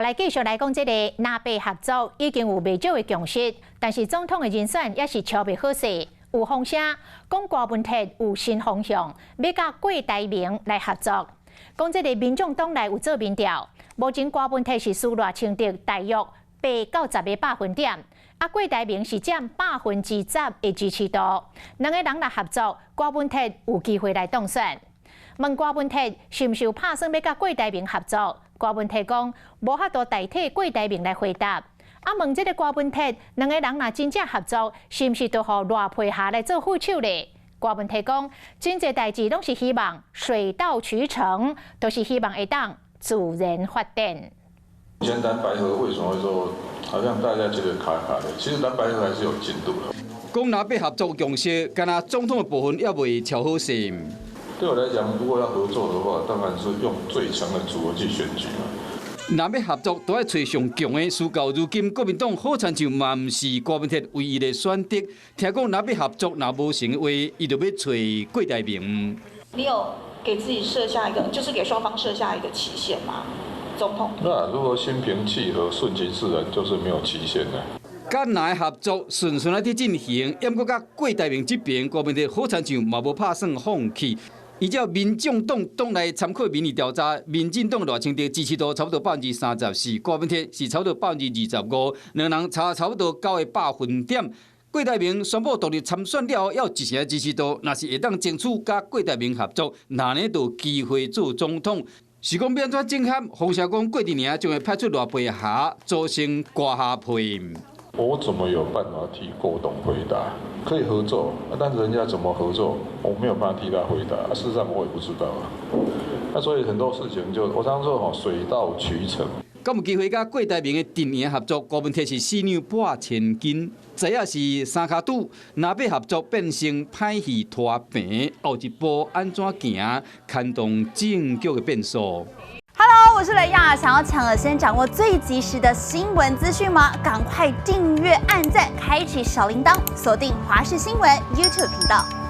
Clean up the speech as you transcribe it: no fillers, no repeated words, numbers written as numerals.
來繼續來講，這个藍白合作已經有袂少的共識，但是總統的人選猶是敲袂好勢。有風聲講郭文鐵有新方向，欲佮郭台銘來合作。講這个民眾黨內有做民調，目前郭文鐵是輸賴清德大約8到10個百分點，啊郭台銘是佔10%的支持度。兩个人來合作，郭文鐵有機會來當選。問郭文鐵是毋是有拍算欲佮郭台銘合作？郭文鐵講無法度代替郭台銘來回答。啊，問這个郭文鐵兩个人若真正合作，是毋是就予賴佩霞來做副手咧？郭文鐵講，真濟代誌攏是希望水到渠成，都是希望會當自然發展。以前藍白合為什麼會說好像大家覺得卡卡的？其實藍白合還是有進度的。講藍白合作共識，干焦總統的部分猶未敲好勢。對我來講，如果要合作的話，當然是用最強的組合去選舉嘛。若欲合作，都愛揣上強的。事到如今，國民黨好親像嘛毋是郭文鐵唯一的選擇。聽講若欲合作，若無成的話，伊就欲揣郭台銘。你有給自己設下一個，就是給雙方設下一個期限嗎？總統？那如果心平氣和、順其自然，就是沒有期限的。佮藍合作順順仔佇進行，毋過佮郭台銘這邊，郭文鐵好親像嘛無拍算放棄。依照民眾黨黨內參考民意調查，民進黨賴清德支持度差不多34%，郭文鐵是差不多25%，兩人差差不多九個百分點。郭台銘宣布獨立參選了後，猶有一成支持度，若是會當爭取佮郭台銘合作，那呢就有機會做總統。是講欲按怎整合？風聲講過一年將會派出賴佩霞組成郭霞配。我怎麼有辦法替郭董回答？可以合作，但是人家怎麼合作，我沒有辦法替他回答。事實上我也不知道啊。那所以很多事情就我常說吼，水到渠成。敢有機會佮郭台銘的陣營合作？郭文鐵是四兩撥千斤，知影是三跤拄，若欲合作變成歹戲拖棚，後一步按怎行，牽動政局的變數。 Hello，我是雷亞，想要搶先掌握最及時的新聞資訊嗎？趕快訂閱、按讚、開啟小鈴鐺，鎖定華視新聞 YouTube 頻道。